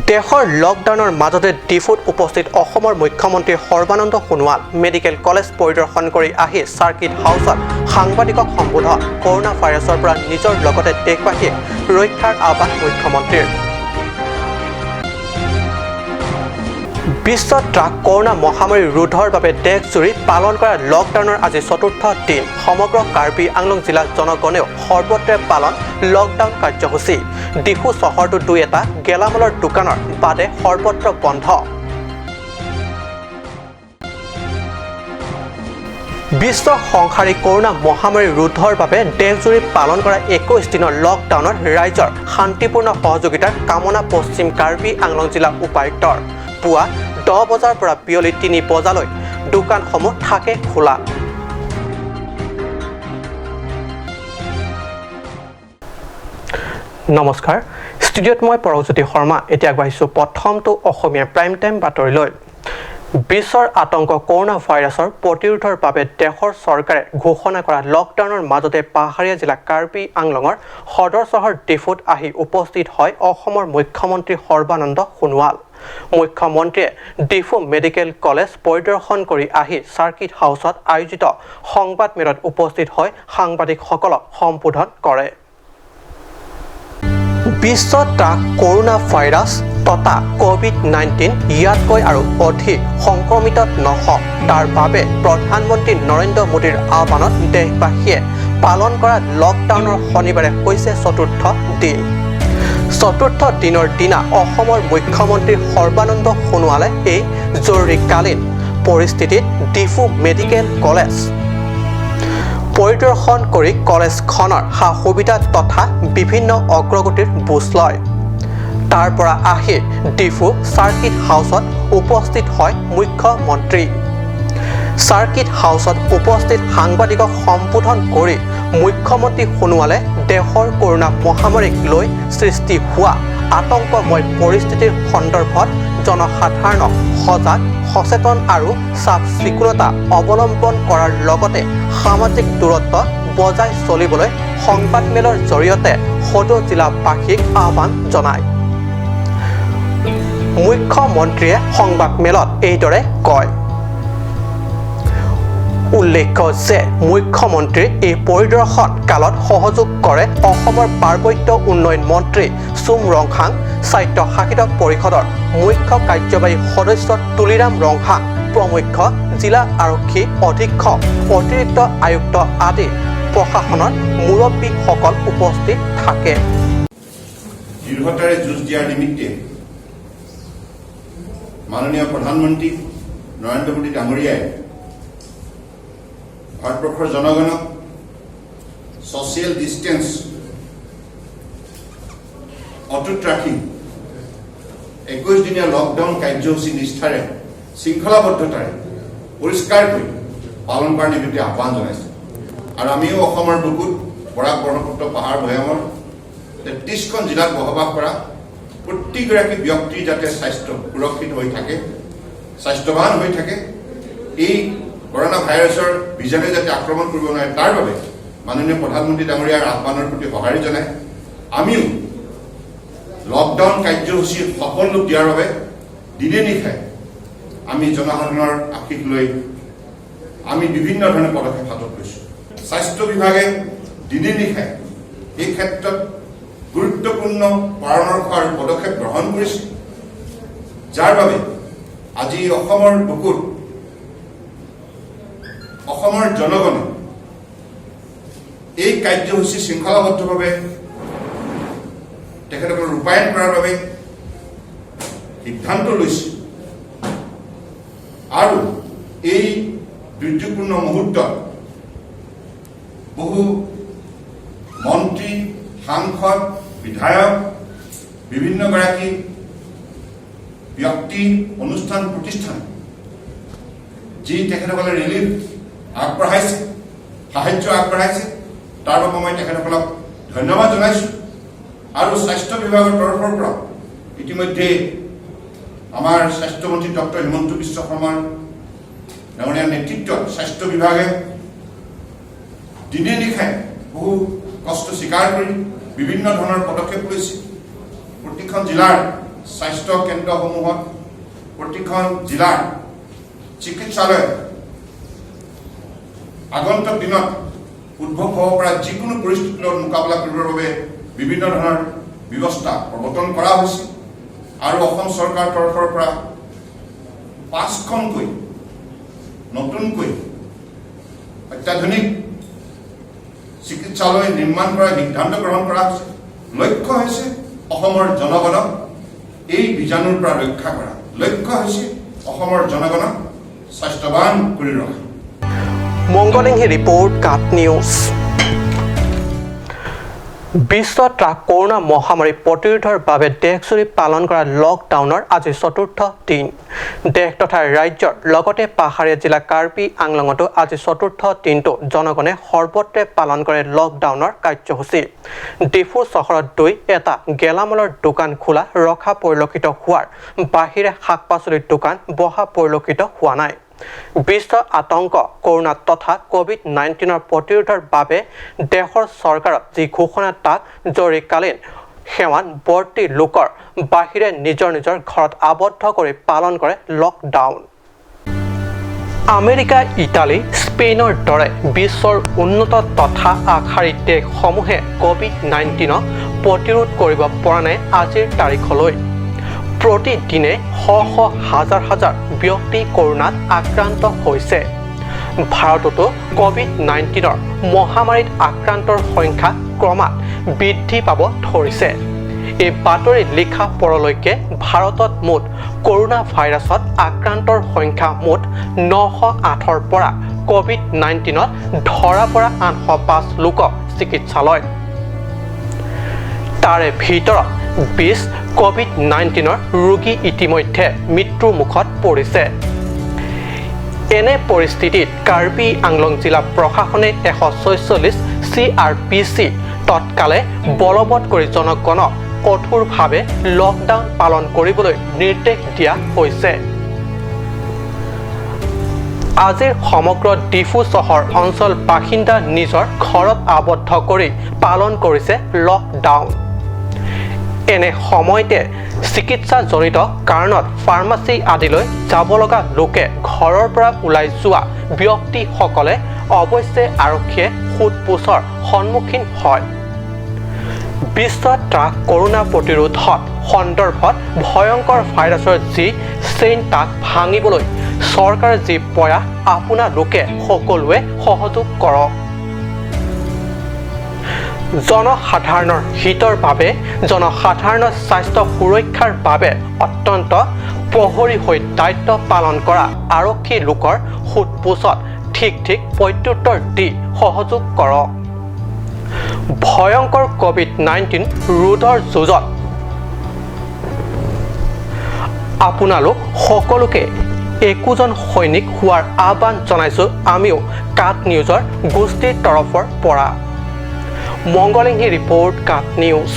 দেশৰ লকডাউনৰ মাজতে ডিফুত উপস্থিত অসমৰ মুখ্যমন্ত্ৰী সৰ্বানন্দ সোণোৱাল। মেডিকেল কলেজ পৰিদৰ্শন কৰি আহি চাৰ্কিট হাউচত সাংবাদিকক সম্বোধন। কৰোণা ভাইৰাছৰ পৰা নিজৰ লগতে দেশবাসীক ৰক্ষাৰ আহ্বান মুখ্যমন্ত্ৰীৰ। বিশ্বত্ৰাস কৰোণা মহামাৰী ৰোধৰ বাবে দেশজুৰি পালন কৰা লকডাউনৰ আজি চতুৰ্থ দিন। সমগ্ৰ কাৰ্বি আংলং জিলাৰ জনগণেও সৰ্বত্ৰে পালন লকডাউন কাৰ্যসূচী। ডিফু চহৰটো দুই এটা গেলামালৰ দোকানৰ বাদে সৰ্বত্ৰ বন্ধ। বিশ্ব সংসাৰী কৰোণা মহামাৰী ৰোধৰ বাবে দেশজুৰি পালন কৰা 21 দিনৰ লকডাউনত ৰাইজৰ শান্তিপূৰ্ণ সহযোগিতাৰ কামনা পশ্চিম কাৰ্বি আংলং জিলা উপায়ুক্তৰ। পুৱা 10 বজাৰ পৰা বিয়লি 3 বজালৈ দোকানসমূহ থাকে খোলা। নমস্কাৰ, ষ্টুডিঅ'ত মই পৰশজ্যোতি শৰ্মা। এতিয়া আগবাঢ়িছোঁ প্ৰথমটো অসমীয়া প্ৰাইম টাইম বাতৰিলৈ। বিশ্বৰ আতংক কৰোণা ভাইৰাছৰ প্ৰতিৰোধৰ বাবে দেশৰ চৰকাৰে ঘোষণা কৰা লকডাউনৰ মাজতে পাহাৰীয়া জিলা কাৰ্বি আংলঙৰ সদৰ চহৰ ডিফুত আহি উপস্থিত হয় অসমৰ মুখ্যমন্ত্ৰী সৰ্বানন্দ সোণোৱাল। মুখ্যমন্ত্ৰীয়ে ডিফু মেডিকেল কলেজ পৰিদৰ্শন কৰি আহি চাৰ্কিট হাউচত আয়োজিত সংবাদমেলত উপস্থিত হৈ সাংবাদিকসকলক সম্বোধন কৰে। বিশ্বত্ৰাস কৰোণা ভাইৰাছ তথা কোভিড-19 ইয়াতকৈ আৰু অধিক সংক্ৰমিত নহওক তাৰ বাবে প্ৰধানমন্ত্ৰী নৰেন্দ্ৰ মোদীৰ আহ্বানত দেশবাসীয়ে পালন কৰা লকডাউনৰ শনিবাৰে হৈছে চতুৰ্থ দিন। চতুৰ্থ দিনৰ দিনা অসমৰ মুখ্যমন্ত্ৰী সৰ্বানন্দ সোণোৱালে এই জৰুৰীকালীন পৰিস্থিতিত ডিফু মেডিকেল কলেজ পৰিদৰ্শন কৰি কলেজখনৰ সা সুবিধা তথা বিভিন্ন অগ্ৰগতিৰ বুজ লয়। তাৰ পৰা আহি ডিফু চাৰ্কিট হাউচত উপস্থিত হয় মুখ্যমন্ত্ৰী। চাৰ্কিট হাউচত উপস্থিত সাংবাদিকক সম্বোধন কৰি মুখ্যমন্ত্ৰী সোণোৱালে দেশৰ কৰোণা মহামাৰীক লৈ সৃষ্টি হোৱা আতংকময় পৰিস্থিতিৰ সন্দৰ্ভত জনসাধাৰণক সজাগ, সচেতন আৰু চাফ চিকুণতা অৱলম্বন কৰাৰ লগতে সামাজিক দূৰত্ব বজাই চলিবলৈ সংবাদমেলৰ জৰিয়তে সদৌ জিলাবাসীক আহ্বান জনায়। মুখ্যমন্ত্ৰীয়ে সংবাদমেলত এইদৰে কয়। উল্লেখ্য যে মুখ্যমন্ত্ৰীৰ এই পৰিদৰ্শন কালত সহযোগ কৰে অসমৰ পাৰ্বত্য উন্নয়ন মন্ত্ৰী চুম ৰংহাং, স্বায়ত্তশাসিত পৰিষদৰ মুখ্য কাৰ্যবাহী সদস্য তুলিৰাম ৰংহাং, প্ৰমুখ্য জিলা আৰক্ষী অধীক্ষক, অতিৰিক্ত আয়ুক্ত আদি প্ৰশাসনৰ মুৰব্বীসকল উপস্থিত থাকে। দৃঢ়তাৰে যুঁজ দিয়াৰ নিমিত্তে মাননীয় প্ৰধানমন্ত্ৰী নৰেন্দ্ৰ মোদী ডাঙৰীয়াই ভাৰতবৰ্ষৰ জনগণক ছ'চিয়েল ডিষ্টেঞ্চ অটুট ৰাখি 21 দিনীয়া লকডাউন কাৰ্যসূচী নিষ্ঠাৰে, শৃংখলাবদ্ধতাৰে পৰিষ্কাৰকৈ পালন কৰাৰ নিমিত্তে আহ্বান জনাইছে। আৰু আমিও অসমৰ বুকুত বৰাক ব্ৰহ্মপুত্ৰ পাহাৰ ভৈয়ামৰ 33খন জিলাত বসবাস কৰা প্ৰতিগৰাকী ব্যক্তি যাতে স্বাস্থ্য সুৰক্ষিত হৈ থাকে, স্বাস্থ্যৱান হৈ থাকে, এই কৰোণা ভাইৰাছৰ বীজাণুৱে যাতে আক্ৰমণ কৰিব নোৱাৰে তাৰ বাবে মাননীয় প্ৰধানমন্ত্ৰী ডাঙৰীয়াৰ আহ্বানৰ প্ৰতি সঁহাৰি জনাই আমিও লকডাউন কাৰ্যসূচী সফল ৰূপ দিয়াৰ বাবে দিনে নিশাই আমি জনসাধাৰণৰ আশীষ লৈ আমি বিভিন্ন ধৰণৰ পদক্ষেপ হাতত লৈছোঁ। স্বাস্থ্য বিভাগে দিনে নিশাই এই ক্ষেত্ৰত গুৰুত্বপূৰ্ণ পৰামৰ্শ আৰু পদক্ষেপ গ্ৰহণ কৰিছে, যাৰ বাবে আজি অসমৰ বুকুত অসমৰ জনগণে এই কাৰ্যসূচী শৃংখলাবদ্ধভাৱে তেখেতসকলে ৰূপায়ণ কৰাৰ বাবে সিদ্ধান্ত লৈছে। আৰু এই দুৰ্যোগপূৰ্ণ মুহূৰ্তত বহু মন্ত্ৰী, সাংসদ, বিধায়ক, বিভিন্নগৰাকী ব্যক্তি, অনুষ্ঠান, প্ৰতিষ্ঠান যি তেখেতসকলে ৰিলিফ আগবঢ়াইছে, সাহায্য আগবঢ়াইছে, তাৰ বাবে মই তেখেতসকলক ধন্যবাদ জনাইছোঁ। আৰু স্বাস্থ্য বিভাগৰ তৰফৰ পৰা ইতিমধ্যে আমাৰ স্বাস্থ্যমন্ত্ৰী ডক্টৰ হিমন্ত বিশ্ব শৰ্মাৰ ডাঙৰীয়াৰ নেতৃত্বত স্বাস্থ্য বিভাগে দিনে নিশাই বহু কষ্ট স্বীকাৰ কৰি বিভিন্ন ধৰণৰ পদক্ষেপ লৈছে। প্ৰতিখন জিলাৰ স্বাস্থ্য কেন্দ্ৰসমূহত, প্ৰতিখন জিলাৰ চিকিৎসালয়ত আগন্তুক দিনত উদ্ভৱ হ'ব পৰা যিকোনো পৰিস্থিতিৰ লগত মোকাবিলা কৰিবৰ বাবে বিভিন্ন ধৰণৰ ব্যৱস্থা প্ৰৱৰ্তন কৰা হৈছে। আৰু অসম চৰকাৰৰ তৰফৰ পৰা পাঁচখনকৈ নতুনকৈ অত্যাধুনিক চিকিৎসালয় নিৰ্মাণ কৰাৰ সিদ্ধান্ত গ্ৰহণ কৰা হৈছে। লক্ষ্য হৈছে অসমৰ জনগণক এই বীজাণুৰ পৰা ৰক্ষা কৰা। লক্ষ্য হৈছে অসমৰ জনগণক স্বাস্থ্যৱান কৰি ৰখা। মংগলিংহি ৰিপৰ্ট, কাট নিউজ। বিশ্ব ত্ৰাস কৰোণা মহামাৰী প্ৰতিৰোধৰ বাবে দেশজুৰি পালন কৰা লকডাউনৰ আজি চতুৰ্থ দিন। দেশ তথা ৰাজ্যৰ লগতে পাহাৰীয়া জিলা কাৰ্বি আংলঙতো আজি চতুৰ্থ দিনটো জনগণে সৰ্বত্ৰে পালন কৰে লকডাউনৰ কাৰ্যসূচী। ডিফু চহৰত দুই এটা গেলামালৰ দোকান খোলা ৰখা পৰিলক্ষিত হোৱাৰ বাহিৰে শাক পাচলিৰ দোকান বহা পৰিলক্ষিত হোৱা নাই। বিশ্ব আতংক কৰোণা তথা ক'ভিড-19ৰ প্ৰতিৰোধৰ বাবে দেশৰ চৰকাৰৰ যি ঘোষণা, তাক জৰুৰীকালীন সেৱাত বৰ্তি লোকৰ বাহিৰে নিজৰ নিজৰ ঘৰত আবদ্ধ কৰি পালন কৰে লকডাউন। আমেৰিকা, ইটালী, স্পেইনৰ দৰে বিশ্বৰ উন্নত তথা আগশাৰীৰ দেশসমূহে ক'ভিড-19ক প্ৰতিৰোধ কৰিব পৰা নাই। আজিৰ তাৰিখলৈ প্ৰতিদিনে শ শ, হাজাৰ হাজাৰ ব্যক্তি কৰোণাত আক্ৰান্ত হৈছে। ভাৰততো ক'ভিড-19ৰ মহামাৰীত আক্ৰান্তৰ সংখ্যা ক্ৰমাৎ বৃদ্ধি পাব ধৰিছে। এই বাতৰি লিখা পৰলৈকে ভাৰতত মুঠ কৰোণা ভাইৰাছত আক্ৰান্তৰ সংখ্যা মুঠ 908ৰ পৰা ক'ভিড-19ত ধৰা পৰা 805 লোকক চিকিৎসালয়, তাৰে ভিতৰত 20 ক'ভিড-19ৰ ৰোগী ইতিমধ্যে মৃত্যুৰ মুখত পৰিছে। এনে পৰিস্থিতিত কাৰ্বি আংলং জিলা প্ৰশাসনে 146 CrPC তৎকালে বলবৎ কৰি জনগণক কঠোৰভাৱে লকডাউন পালন কৰিবলৈ নিৰ্দেশ দিয়া হৈছে। আজিৰ সমগ্ৰ ডিফু চহৰ অঞ্চল বাসিন্দা নিজৰ ঘৰত আবদ্ধ কৰি পালন কৰিছে লকডাউন। এনে সময়তে চিকিৎসাজনিত কাৰণত ফাৰ্মাচী আদিলৈ যাব লগা লোকে ঘৰৰ পৰা ওলাই যোৱা ব্যক্তিসকলে অৱশ্যে আৰক্ষীয়ে সোধ পোছৰ সন্মুখীন হয়। বিশ্ব ত্ৰাস কৰোণা প্ৰতিৰোধত সন্দৰ্ভত ভয়ংকৰ ভাইৰাছৰ যি চেইন, তাক ভাঙিবলৈ চৰকাৰৰ যি প্ৰয়াস, আপোনালোকে সকলোৱে সহযোগ কৰক। জনসাধাৰণৰ হিতৰ বাবে, জনসাধাৰণৰ স্বাস্থ্য সুৰক্ষাৰ বাবে অত্যন্ত প্ৰহৰী হৈ দায়িত্ব পালন কৰা আৰক্ষী লোকৰ সোধ পোছত ঠিক ঠিক প্ৰত্যুত্তৰ দি সহযোগ কৰক। ভয়ংকৰ ক'ভিড-19 ৰোধৰ যুঁজত আপোনালোক সকলোকে একোজন সৈনিক হোৱাৰ আহ্বান জনাইছোঁ আমিও কাট নিউজৰ গোষ্ঠীৰ তৰফৰ পৰা। মংগলিংহি ৰিপৰ্ট, কাট নিউজ।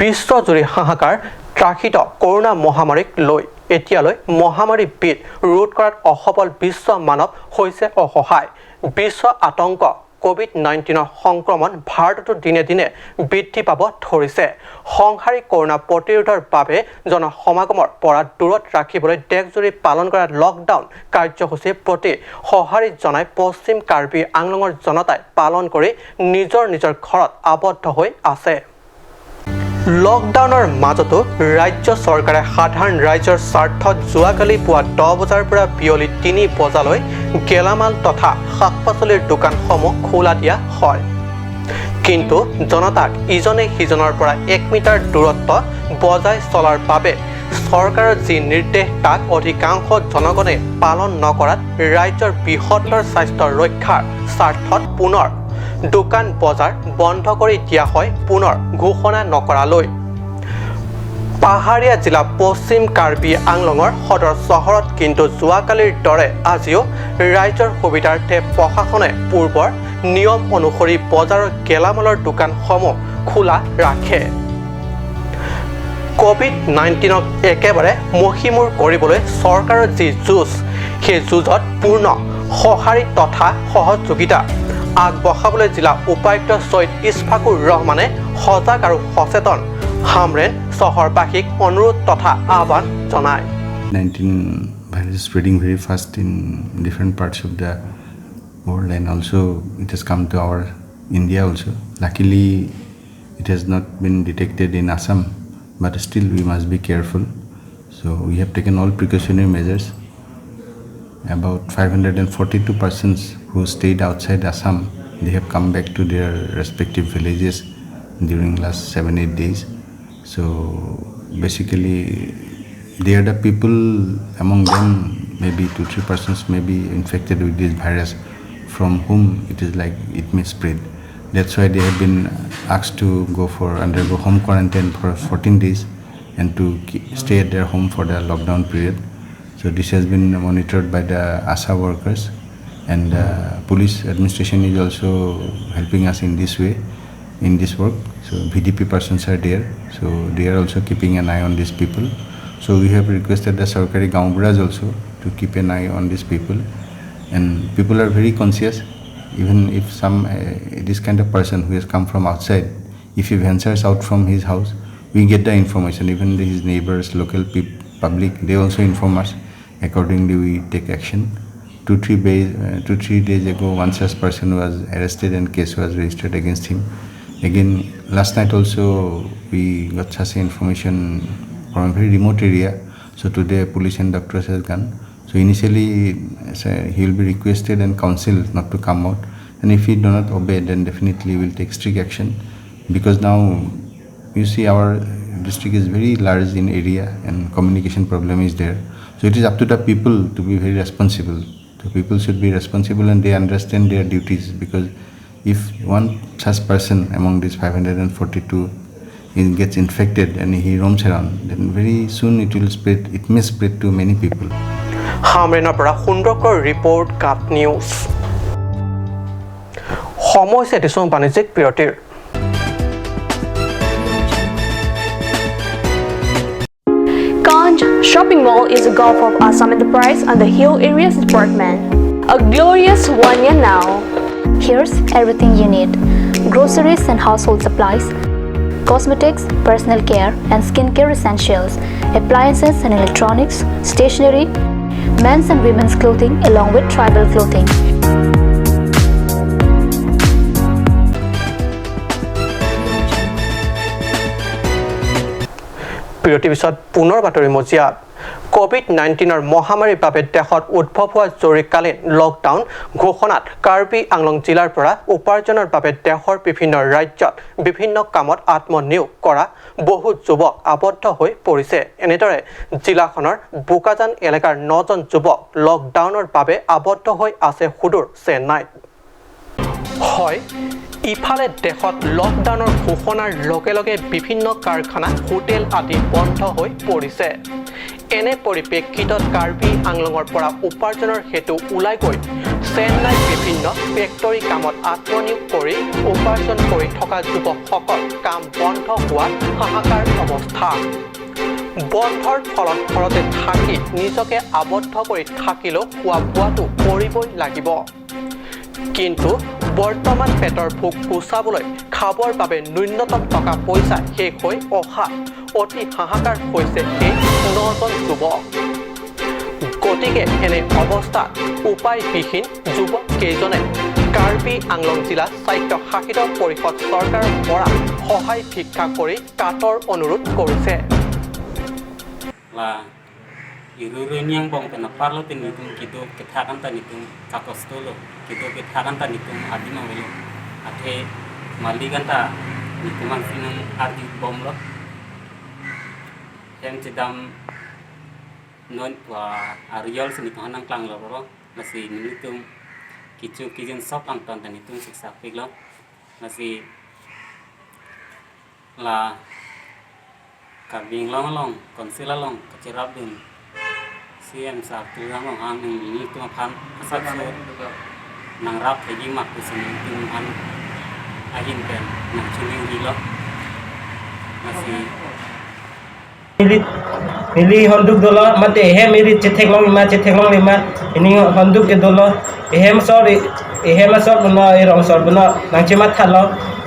বিশ্বজুৰি হাহাকাৰ ত্ৰাসিত কৰোণা মহামাৰীক লৈ এতিয়ালৈ মহামাৰীবিধ ৰোধ কৰাত অসফল বিশ্ব মানৱ হৈছে অসহায়। বিশ্ব আতংক ক'ভিড-19ৰ সংক্ৰমণ ভাৰততো দিনে দিনে বৃদ্ধি পাব ধৰিছে। সংহাৰী কৰোণা প্ৰতিৰোধৰ বাবে জনসমাগমৰ পৰা দূৰত ৰাখিবলৈ দেশজুৰি পালন কৰা লকডাউন কাৰ্যসূচীৰ প্ৰতি সঁহাৰি জনাই পশ্চিম কাৰ্বি আংলঙৰ জনতাই পালন কৰি নিজৰ নিজৰ ঘৰত আবদ্ধ হৈ আছে। লকডাউনৰ মাজতো ৰাজ্য চৰকাৰে সাধাৰণ ৰাইজৰ স্বাৰ্থত যোৱাকালি পুৱা 10 বজাৰ পৰা বিয়লি 3 বজালৈ গেলামাল তথা শাক পাচলিৰ দোকানসমূহ খোলা দিয়া হয়। কিন্তু জনতাক ইজনে সিজনৰ পৰা 1 মিটাৰ দূৰত্ব বজাই চলাৰ বাবে চৰকাৰৰ যি নিৰ্দেশ, তাক অধিকাংশ জনগণে পালন নকৰাত ৰাজ্যৰ বৃহত্তৰ স্বাস্থ্য ৰক্ষাৰ স্বাৰ্থত পুনৰ দোকান বজাৰ বন্ধ কৰি দিয়া হয় পুনৰ ঘোষণা নকৰালৈ। পাহাৰীয়া জিলা পশ্চিম কাৰ্বি আংলঙৰ সদৰ চহৰত কিন্তু যোৱাকালিৰ দৰে আজিও ৰাইজৰ সুবিধাৰ্থে প্ৰশাসনে পূৰ্বৰ নিয়ম অনুসৰি বজাৰৰ গেলামালৰ দোকানসমূহ খোলা ৰাখে। ক'ভিড-19ক একেবাৰে মষিমূৰ কৰিবলৈ চৰকাৰৰ যি যুঁজ, সেই যুঁজত পূৰ্ণ সঁহাৰি তথা সহযোগিতা আগবঢ়াবলৈ জিলা উপায়ুক্ত ছৈয়দ ইছফাকুৰ ৰহমানে সজাগ আৰু সচেতন হামৰেন চহৰবাসীক অনুৰোধ তথা আহ্বান জনায়। 19 virus is spreading very fast in different parts of the world, and also it has come to our India also. Luckily, it has not been detected in Assam, but still we must be careful. So we have taken all precautionary measures. About 542 persons who stayed outside Assam, they have come back to their respective villages during last 7-8 days. So basically, they are the people, among them maybe 2-3 persons may be infected with this virus, from whom it is like it may spread. That's why they have been asked to go for undergo home quarantine for 14 days and to stay at their home for the lockdown period. So this has been monitored by the ASHA workers, and the police administration is also helping us in this way, in this work. So VDP persons are there, so they are also keeping an eye on these people. So we have requested the Sarkari Gaonburas also to keep an eye on these people, and people are very conscious. Even if some this kind of person who has come from outside, if he ventures out from his house, we get the information. Even his neighbors, local public, they also inform us. Accordingly, we take action. 2-3 days ago, one such person was arrested and case was registered against him. Again, last night also we got such information from a very remote area. So today, police and doctors has gone. So initially, he will be requested and counseled not to come out. And if he do not obey, then definitely we will take strict action. Because now, you see, our district is very large in area and communication problem is there. So it is up to the people to be very responsible. The people should be responsible and they understand their duties, because if one such person among these 542 gets infected and he roams around, then very soon it will spread, it may spread to many people. হামৰেনৰ পৰা সুন্দৰকৰ report, কাট news. সময় হৈছে দিছোঁ বাণিজ্যিক বিৰতিৰ। Ganj Shopping Mall is a golf of Assam Enterprise and the Hill Areas Department. A glorious 1 year now. Here's everything you need: groceries and household supplies, cosmetics, personal care and skincare essentials, appliances and electronics, stationery, men's and women's clothing along with tribal clothing. বিৰতিৰ পিছত পুনৰ বাতৰি মজিয়াত। Covid নাইণ্টিনৰ মহামাৰীৰ বাবে দেশত উদ্ভৱ হোৱা জৰুৰীকালীন লকডাউন ঘোষণাত কাৰ্বি আংলং জিলাৰ পৰা উপাৰ্জনৰ বাবে দেশৰ বিভিন্ন ৰাজ্যত বিভিন্ন কামত আত্মনিয়োগ কৰা বহু যুৱক আবদ্ধ হৈ পৰিছে। এনেদৰে জিলাখনৰ বোকাজান এলেকাৰ নজন যুৱক লকডাউনৰ বাবে আবদ্ধ হৈ আছে সুদূৰ চেন্নাইত। হয়, ইফালে দেশত লকডাউনৰ ঘোষণাৰ লগে লগে বিভিন্ন কাৰখানা, হোটেল আদি বন্ধ হৈ পৰিছে। এনে পৰিপ্ৰেক্ষিতত কাৰ্বি আংলঙৰ পৰা উপাৰ্জনৰ হেতু ওলাই গৈ চেন্নাইত বিভিন্ন ফেক্টৰী কামত আত্মনিয়োগ কৰি উপাৰ্জন কৰি থকা যুৱকসকল কাম বন্ধ হোৱাত হাহাকাৰ অৱস্থা। বন্ধৰ ফলত ঘৰতে থাকি নিজকে আবদ্ধ কৰি থাকিলেও খোৱা বোৱাটো কৰিবই লাগিব। কিন্তু বৰ্তমান পেটৰ ভোক গুচাবলৈ খাবৰ বাবে ন্যূনতম টকা পইচা শেষ হৈ অহা অতি হাহাকাৰ হৈছে এই নজন যুৱক। গতিকে এনে অৱস্থাত উপায়বিহীন যুৱক কেইজনে কাৰ্বি আংলং জিলা স্বায়ত্তশাসিত পৰিষদ চৰকাৰৰ পৰা সহায় ভিক্ষা কৰি কাতৰ অনুৰোধ কৰিছে। La iruru niang bong pena parlo tin nitum kido kethakan ta nitum kakostolo kido kethakan ta nitum adima welo athe maligan ta nituman sinang ardi bomlo hem chidam non wa ariol sini hanang klang lo ro nasi nitum kichu kijen sop ang ton ta nitum siksa piglo nasi la kabing long long konsila long kacirap dun CM sa tu long hang ni tu phan asat so nang rap thegi mak ku sin tu han ahin pen nang chuning ri lo nasi mili honduk dolo mate he miri chethek long ma chethek long lima ini honduk ke dolo ehem sor ehem sor bono e rong sor bono nang chema thalo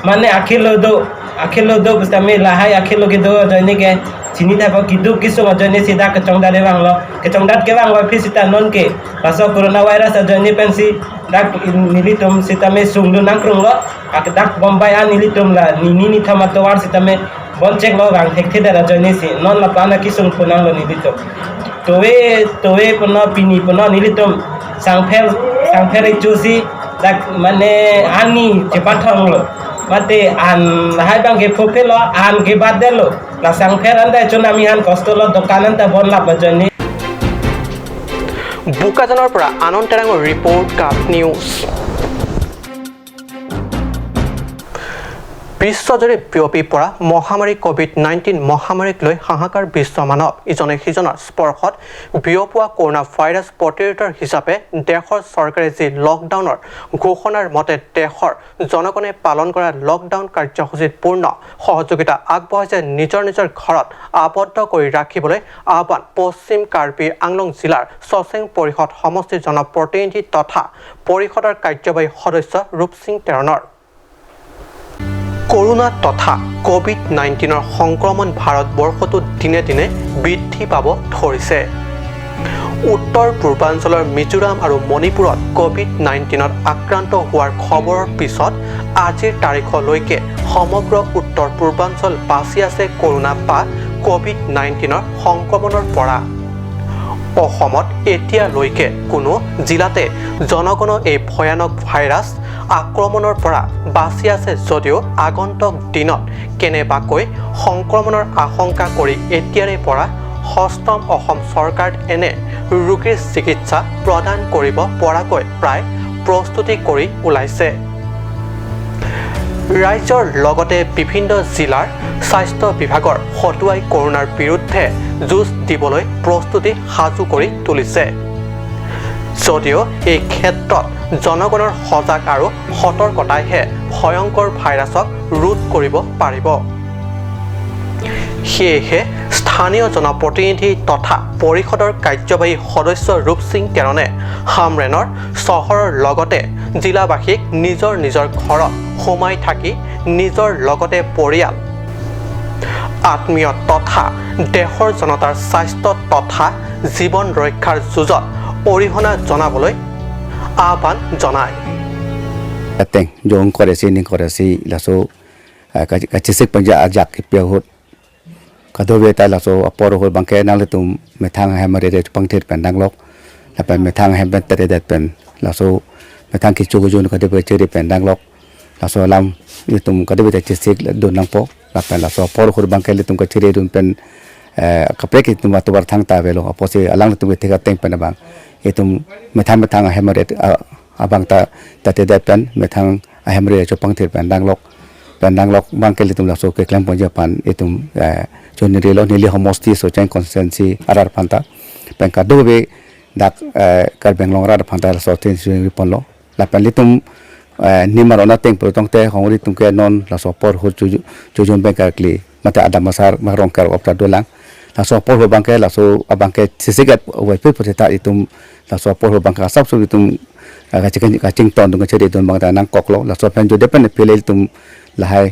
mane akhil do akhilo do pustame lahai akhilo ke do joine ke chini tha ki du ki so joine sida ka chongda de banglo ke chongdat ke banglo phi sita non ke laso corona virus joine pensi dak nilitum sita me sungdu nangkrung lo ak dak bombay an nilitum la ni ni thama to war sita me bon check lo bang thek the da joine si non la pana ki sung phunang lo nilitum towe towe pono pini pono nilitum sangphel sangphel chusi dak mane ani chepathong lo mate an hai bang ke phopelo an ke bad delo la sangphel anda chona mi han kosto lo dokan anta bon la bajani বোকাজানৰ পৰা আনন্দ তেৰাঙৰ report, cup news. বিশ্বজুৰি বিয়পি পৰা মহামাৰী COVID-19 মহামাৰীক লৈ হাহাকাৰ বিশ্ব মানৱ। ইজনে সিজনৰ স্পৰ্শত বিয়পোৱা কৰোণা ভাইৰাছ প্ৰতিৰোধৰ হিচাপে দেশৰ চৰকাৰে যি লকডাউনৰ ঘোষণাৰ মতে দেশৰ জনগণে পালন কৰা লকডাউন কাৰ্যসূচীত পূৰ্ণ সহযোগিতা আগবঢ়াইছে নিজৰ নিজৰ ঘৰত আবদ্ধ কৰি ৰাখিবলৈ আহ্বান পশ্চিম কাৰ্বি আংলং জিলাৰ চচেং পৰিষদ সমষ্টিৰ জনপ্ৰতিনিধি তথা পৰিষদৰ কাৰ্যবাহী সদস্য ৰূপসিং তেৰণৰ। কৰোণা তথা কোভিড-19 সংক্ৰমণ ভাৰতবৰ্ষতো দিনে দিনে বৃদ্ধি পাব ধৰিছে। উত্তৰ পূৰ্বাঞ্চলৰ মিজোৰাম আৰু মণিপুৰত কোভিড-19 আক্ৰান্ত হোৱাৰ খবৰৰ পিছত আজিৰ তাৰিখলৈকে সমগ্ৰ উত্তৰ পূৰ্বাঞ্চল বাচি আছে কৰোণা বা কোভিড-19 সংক্ৰমণৰ পৰা। অসমত এতিয়ালৈকে কোনো জিলাতে জনগণৰ এই ভয়ানক ভাইৰাছ আক্ৰমণৰ পৰা বাচি আছে যদিও আগন্তুক দিনত কেনেবাকৈ সংক্ৰমণৰ আশংকা কৰি এতিয়াৰে পৰা সষ্টম অসম চৰকাৰ এনে ৰোগীৰ চিকিৎসা প্ৰদান কৰিব পৰাকৈ প্ৰায় প্ৰস্তুতি কৰি ওলাইছে। ৰাজ্যৰ লগতে বিভিন্ন জিলাৰ স্বাস্থ্য বিভাগৰ হতুৱাই কৰোণাৰ বিৰুদ্ধে যুঁজ দিবলৈ প্ৰস্তুতি সাজু কৰি তুলিছে যদিও এই ক্ষেত্ৰত জনগণৰ সজাগ আৰু সতৰ্কতাইহে ভয়ংকৰ ভাইৰাছক ৰোধ কৰিব পাৰিব। সেয়েহে স্থানীয় জনপ্ৰতিনিধি তথা পৰিষদৰ কাৰ্যবাহী সদস্য ৰূপসিং তেৰণে হামৰেনৰ চহৰৰ লগতে জিলাবাসীক নিজৰ নিজৰ ঘৰত সোমাই থাকি নিজৰ লগতে পৰিয়াল, আত্মীয় তথা দেশৰ জনতাৰ স্বাস্থ্য তথা জীৱন ৰক্ষাৰ যুঁজত অৰিহণা জনাবলৈ আহ্বান জনায়। Jong koresi ning koresi laso ka chisik panja ajak pya hot ka dobe ta laso apor hot bangke nang letum methang hem re re pangthet pen nang lok la pen methang hem pen tere det pen laso methang ki chu jun ka dobe chere pen nang lok laso lam letum ka dobe ta chisik don nang po la pen laso apor hot bangke letum ka chere dun pen ka prek tum atobar thang ta velo apose alang letum ke theka teng pen bang etum methang methang hem re abang ta tate det pen methang ahem re cho pangthet pen nang lok pen nang lok bang ke letum laso ke klem ponja pan etum chon re lo nili homosti so chen consensi arar phanta pen ka dobe dak kar benglong rar phanta so ten si pon lo la pen letum nimar ona teng pro tong te hong ri tum ke non laso por ho chu chu jon ben ka kli mata adam masar ma rong kar opta dolang laso por ho bang ke laso abang ke sisigat wai pe ta itum laso por ho bang ka sab so itum ka chicken ka ching ton tung che don bang ta nang kok lo laso pen jo de pen pele tum lahai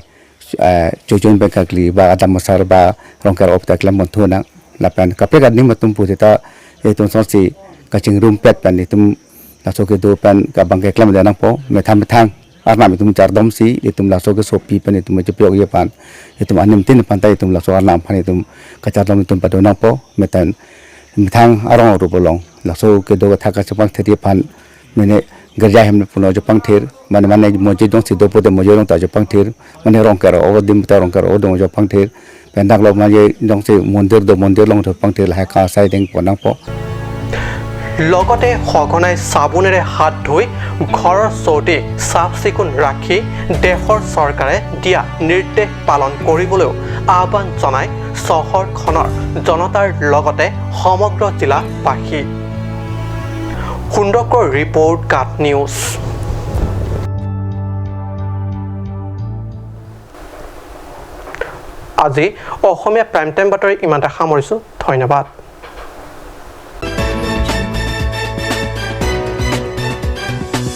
chu jon ben ka kli ba adam masar ba rong kar opta klam mon thu na la pen ka pe ka nim tum pu ta itum so si ka ching rum pet pen itum laso ke do pen ka bang ke klam da nang po me tham thang arna mi tum char dom si itum laso ke sopi pen itum che pyok ye pan itum anim tin pan ta itum laso arna phan itum ka char dom itum pa do nang po me tan thang arong ru bolong laso ke do tha ka chapang theri phan mene garja hem puno jopang ther mane mane moje dong si do po de moje dong ta jopang ther mane rong kar o dim ta rong kar o dong jopang ther pen dak lo ma je dong si mondir do mondir long jopang ther la ka sai ding po nang po লগতে সঘনাই চাবোনেৰে হাত ধুই ঘৰৰ চৌদিশ চাফ চিকুণ ৰাখি দেশৰ চৰকাৰে দিয়া নিৰ্দেশ পালন কৰিবলৈও আহ্বান জনায় চহৰখনৰ জনতাৰ লগতে সমগ্ৰ জিলাবাসী। সুন্দৰকৰ ৰিপৰ্ট, কাট নিউজ। আজি অসমীয়া প্ৰাইম টাইম বাতৰি ইমানতে সামৰিছোঁ। ধন্যবাদ।